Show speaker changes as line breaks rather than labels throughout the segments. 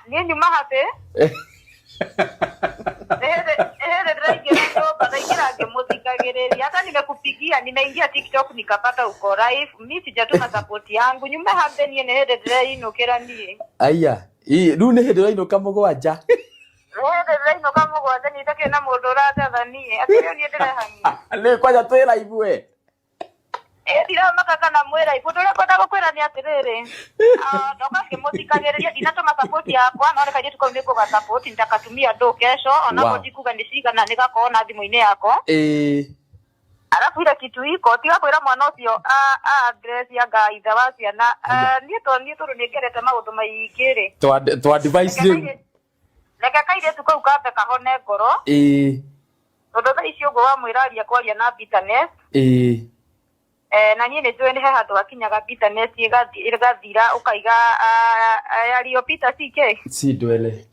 Niĩ nyuma happy. Nĩ hĩndĩ ndĩraingĩra nyũmba, ndaingĩra ngĩmũthikagĩrĩria. Hata nimekupigia, nimeingia TikTok nikapata uko live. Mi sijatuma support yangu. Nyume happy niĩ nĩ hĩndĩ ndĩreinũkĩra niĩ.
Aya, rĩu nĩ hĩndĩ ũrainũka 7.
Nĩ hĩndĩ ndĩrainũka 7 niĩ itakĩrĩ na mũndũ ũranjatha niĩ. Atĩ rĩu niĩ ndĩrehang'ia.
Nĩ kwanja twĩ live we.
Ĩ ndiramaka kana mwĩ live. Ũndũ ũrĩa ngwenda gũkwĩra nĩ atĩrĩrĩ, ah, ndoka ngĩmũthikagĩrĩria ndinatũma support yakwa no nĩ kairĩtu kau nĩ ngũga support nitakatumia ndũ kesho onako ndikuga nĩ cigana nĩ gakorwo na thimũ-inĩ yakwa. Arabu ile kitu iko tiga kwĩra mwana ũcio a address anga ithe wa ciana. Ah, niĩ to niĩ tondũ nĩ ngerete maũndũ maingĩ rĩ.
Twa advice rĩu.
Reke kairĩtu kau kambe kahone ngoro. Tondũ thaa ici ũguo wamwĩra aria kwaria na bitterness. Eh, na niĩ nĩ njũĩ nĩ he handũ hakinyaga bitterness ĩgathira ũkaiga ah, ah, yaliyopita si ke
Si ndwele.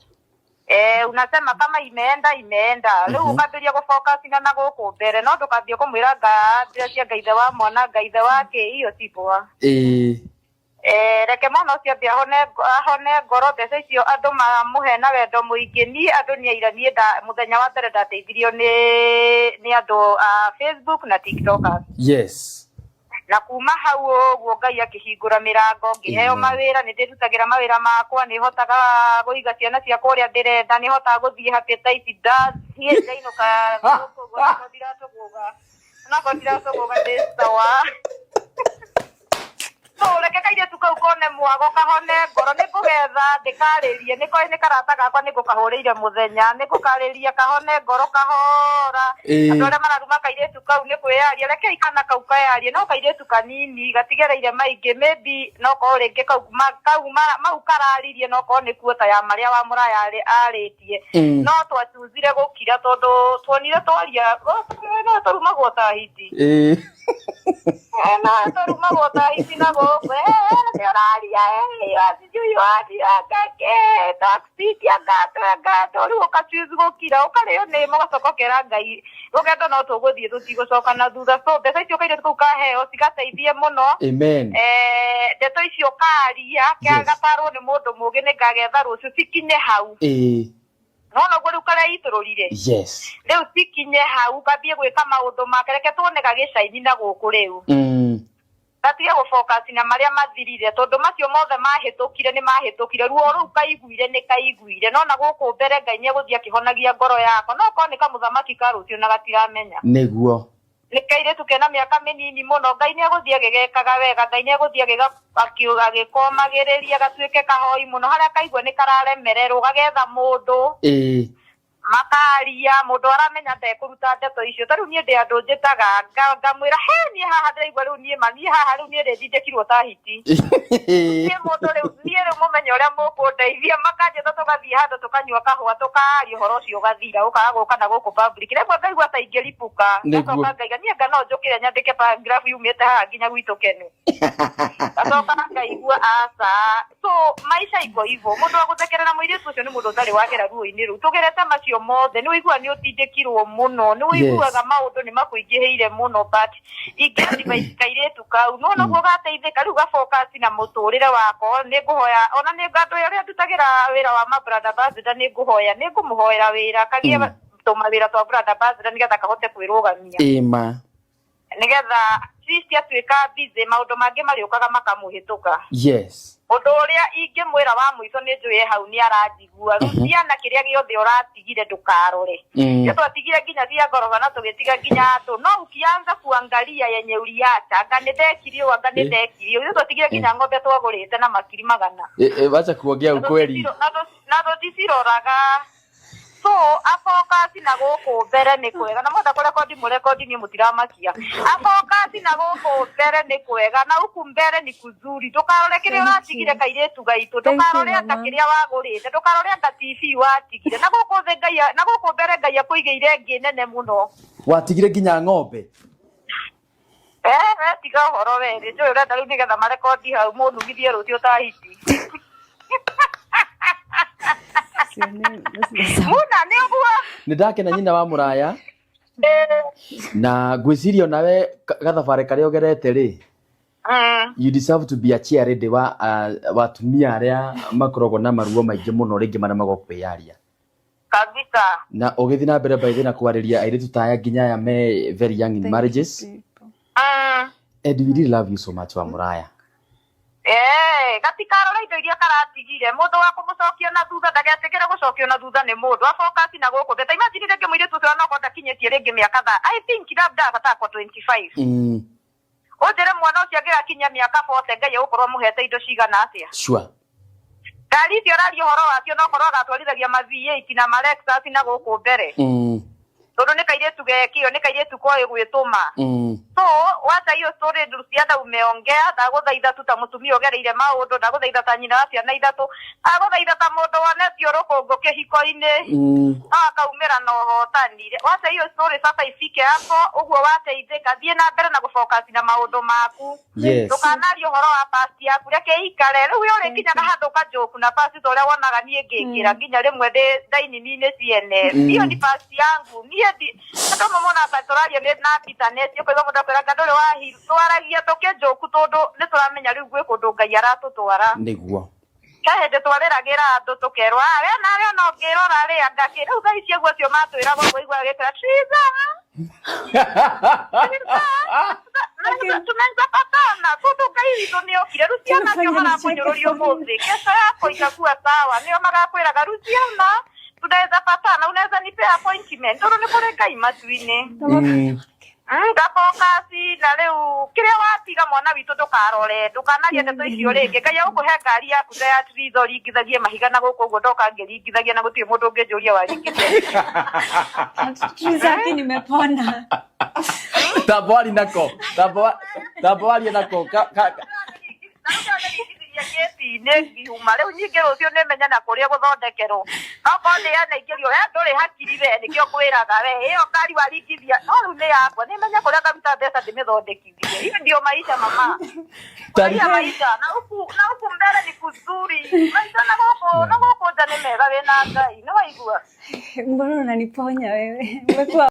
Eh, unasema kama imeenda imeenda rĩu ũkambĩria gũfocus na na gũkũ mbere no ndũkambie kũmwĩra nga address ya ngaithe wa mwana ngaithe wa kĩ iyo si poa. Eh, reke mwana ũcio ambe ahone ngoro mbeca icio andũ mamũhe na wendo mũingĩ niĩ andũ nĩ aira niĩ mũthenya wa mbere ndateithirio nĩ andũ a Facebook na TikTokers. Na kuma hau ũguo Ngai akĩhingũra mĩrango ngĩheo mawĩra nĩ ndĩrutagĩra mawĩra makwa nĩ hotaga kũiga ciana ciakwa ũrĩa ndĩrenda nĩ hotaga gũthiĩ happy ta ici ndathiĩ ndainũka gũkũ ũguo onakorwo ndiratũgũga onakorwo ndiratũgũga ndĩ sawa. So reke kairĩtu kau kone mwago kahone ngoro nĩ ngũgetha ndĩkarĩrie nĩ koĩ nĩ karata gakwa nĩ ngũkahũrĩire mũthenya nĩ ngũkarĩria kahone ngoro kahora. Andũ arĩa mararuma kairĩtu kau nĩ kwĩyaria rekei kana kau keyarie no kairĩtu kanini gatigereire maingĩ maybe no korwo rĩngĩ kau kau mau kararirie no korwo nĩ kuota ya marĩa wa mũraya arĩtie. No twacuzire gũkira tondũ tuonire twaria no tũrumagwo ta hiti. No tũrumagwo ta hiti na gũkũ nĩ ũraria sijui wathi anga kĩ toxic anga anga rĩu ũkachoose gũkira ũkarĩo nĩ ũgacoka ũkera Ngai rũgendo no tũgũthiĩ tũtigũcoka na thutha so mbeca icio kairĩtu kau kaheo cigateithie mũno.
Amen.
Ndeto icio karia gatarwo nĩ mũndũ mũũgĩ nĩ ngagetha rũciũ cikinye hau. No noguo rĩu kareitũrũrire. Rĩu cikinye hau kambie gwĩka maũndũ make reke tuone gagĩcaini na gũkũ rĩu. Gatige gũfocus na marĩa mathirire tondũ macio mothe mahĩtũkire nĩ mahĩtũkire ruo rũu kaiguire nĩ kaiguire no na gũkũ mbere Ngai nĩ egũthiĩ akĩhonagia ngoro yako no korwo nĩ kamũthamaki ka rũciũ na gatiramenya.
Nĩguo.
Nĩ kairĩtu kena mĩaka mĩnini mũno Ngai nĩ egũthiĩ agĩgekaga wega Ngai nĩ egũthiĩ agĩkomagĩrĩria gatuĩke kahoi mũno harĩa kaigua nĩ kararemererwo gagetha mũndũ. Makaria mũndũ aramenya ndekũruta ndeto icio ta rĩu niĩ ndĩ andũ njĩtaga ngamwĩra he niĩ haha ndĩraigua rĩu niĩ ma niĩ haha rĩu niĩ ndĩndindĩkirwo ta hiti. Niĩ mũndũ rĩu niĩ rĩu mũmenye ũrĩa mũkũndeithia makanjĩta tũgathiĩ handũ tũkanyua kahũa tũkaria ũhoro ũcio ũgathira ũkaga gũka na gũkũ public rĩmwe ngaigua ta ingĩripũka ngacoka ngaiga niĩ anga no njũkĩre nyandĩke paragraph yumĩte haha nginya gwitũ Kenu. Ngacoka ngaigua aca. So maisha iko hivyo mũndũ wa gũthekerera mũirĩtu ũcio nĩ mũndũ ũtarĩ wagera ruo-inĩ rũu tũgerete macio mothe nĩ ũiguaga nĩ ũtindĩkirwo mũno nĩ ũiguaga maũndũ nĩ makũingĩhĩire mũno but ingĩ advise kairĩtu kau no noguo gateithĩka rĩu ga focus na mũtũrĩre wako nĩ ngũhoya ona nĩ andũ arĩa ndutagĩra wĩra wa ma brand ambassador nĩ ngũhoya nĩ ngũmũhoera wĩra kagĩe tũmawĩra twa brand ambassador nĩgetha kahote kwĩrũgamia.
Ĩma.
Nĩgetha at least atuĩka busy maũndũ mangĩ marĩũkaga makamũhĩtũka. Ũndũ ũrĩa ingĩmwĩra wa mũico nĩ njũĩ hau nĩ aranjigua. Rutia na kĩrĩa gĩothe ũratigire ndũkarore. Nĩ twatigire nginya cia ngoroba na tũgĩtiga nginya andũ. No ukianza kuangalia yenye uliacha, anga nĩ ndekire ũũ, anga nĩ ndekire ũũ. Ithuĩ twatigire nginya ng'ombe twagũrĩte na makiri magana.
Wacha kuongea ukweli.
Na tũticiroraga. So afocus na gũkũ mbere nĩ kwega na mwenda kũrekondi mũrekondi niĩ mũtiramakia. Afocus na gũkũ mbere nĩ kwega na huku mbere ni kuzuri. Ndũkarore kĩrĩa ũratigire kairĩtu gaitũ, ndũkarore anga kĩrĩa wagũrĩte, ndũkarore anga TV watigire. Na gũkũ thĩ Ngai na gũkũ mbere Ngai akũigĩire ĩngĩ nene mũno.
Watigire nginya ng'ombe?
Tiga ũhoro we, nĩ njũĩ ũrenda rĩu nĩgetha marekondi hau mũnumithie rũciũ ta hiti. Muna nĩ ũguo?
Nĩ ndakena nyina wa mũraya. Na ngwĩciria onawe gathabarĩ karĩa ũgerete rĩ. You deserve to be a chair wa watumia aria makoragwo na maruo maingi muno ringi maremagwo kwiyaria.
Kabisa.
Na ũgĩthiĩ na mbere by na kwarĩria airĩtu ta aya nginya aya me very young in
Thank you,
marriages.
people.
And we really love you so much, wa Muraya.
Gatikarore indo iria karatigire. Mundu wa kumucokia na thutha ndagetikire gucokio na thutha ni mundu afocus na guku. Ta imagine ringi muiritu ucio no konda kinyetie ringi miaka tha I think labda abatara 25. Unjire mwana ucio angigakinyia miaka 40 Ngai egukorwo muhete indo cigana atia.
Sure.
Ngari icio araria uhoro wacio no korwo agatwarithagia ma V8 na ma Lexus na guku mbere. Tondu ni kairitu gekio, ni kairitu koĩ gwĩtũma. So wacha hiyo story Luciana umeongea, ndagũthaitha tu ta mũtumia ũgereire maũndũ, ndagũthaitha ta nyina wa ciana ithatũ, ndagũthaitha ta mũndũ wonetio rũkũngũ kĩhiko-inĩ. No akaumĩra na ũhotani. Wacha hiyo story sasa ifike hapo, ũguo wateithĩka, thiĩ na mbere na gũfocus na maũndũ maku.
Yes.
Ndũkanarie ũhoro wa past yaku, reke ikare. Rĩu we ũrĩkinyaga handũ ũkanjũku na past ta ũrĩa wonaga niĩ ngĩkĩra nginya rĩmwe ndĩ ndainini-inĩ ciene. Hiyo ni past yangu. Niĩ ndi andũ amwe monaga ta tũraria nĩ na bitterness, ũkaigua mũndũ akwĩra anga ndũrĩ wahiru. Twaragia tũkĩnjũku tondũ nĩ tũramenya rĩu gwĩ kũndũ Ngai aratũtwara.
Nĩguo.
He hĩndĩ twarĩragĩra andũ tũkerwo, "Ah, we nawe ona ũngĩrora rĩ anga kĩ." Rĩu thaa ici ũguo acio matwĩraga ũguo ũiguaga gĩkĩra, "Triza, Triza, tunaweza patana." Tondũ Ngai witũ nĩ okire. Rĩu ciana acio
Tunafanya
maramũnyũrũria
nicheke.
ũmũthĩ, kesho yako itakuwa sawa. Nĩo magakwĩraga, "Luciana, tunaweza patana, unaweza nipea appointment." Tondũ nĩ kũrĩ Ngai matu-inĩ. Ngafocus na rĩu kĩrĩa watiga mwana witũ ndũkarore, ndũkanarie ndeto icio rĩngĩ. Ngai egũkũhe ngari yaku ta ya Triza ũringithagie mahiga na gũkũ ũguo ndoka ngĩringithagia na gũtirĩ mũndũ ũngĩnjũria waringithia.
Trizaki, nimepona.
Tambwari nako. Tambwarie nako.
Nĩringithirie gĩti-inĩ ngiuma rĩu nyingĩ rũciũ nĩmenya na kũrĩa gũthondekerwo okorwo nĩ yanaingĩrio we ndũrĩ hakiri we nĩkĩo ngwĩraga we ĩyo ngari waringithia no rĩu nĩ yakwa nĩmenya kũrĩa ngaruta mbeca ndĩmĩthondekithie. Hiyo ndio maisha mama. Furahia maisha na huku mbele ni kuzuri. Maisha na gũkũ nja nĩ mega wĩna Ngai nĩ waigua.
Mbona unaniponya wewe? Umekuwa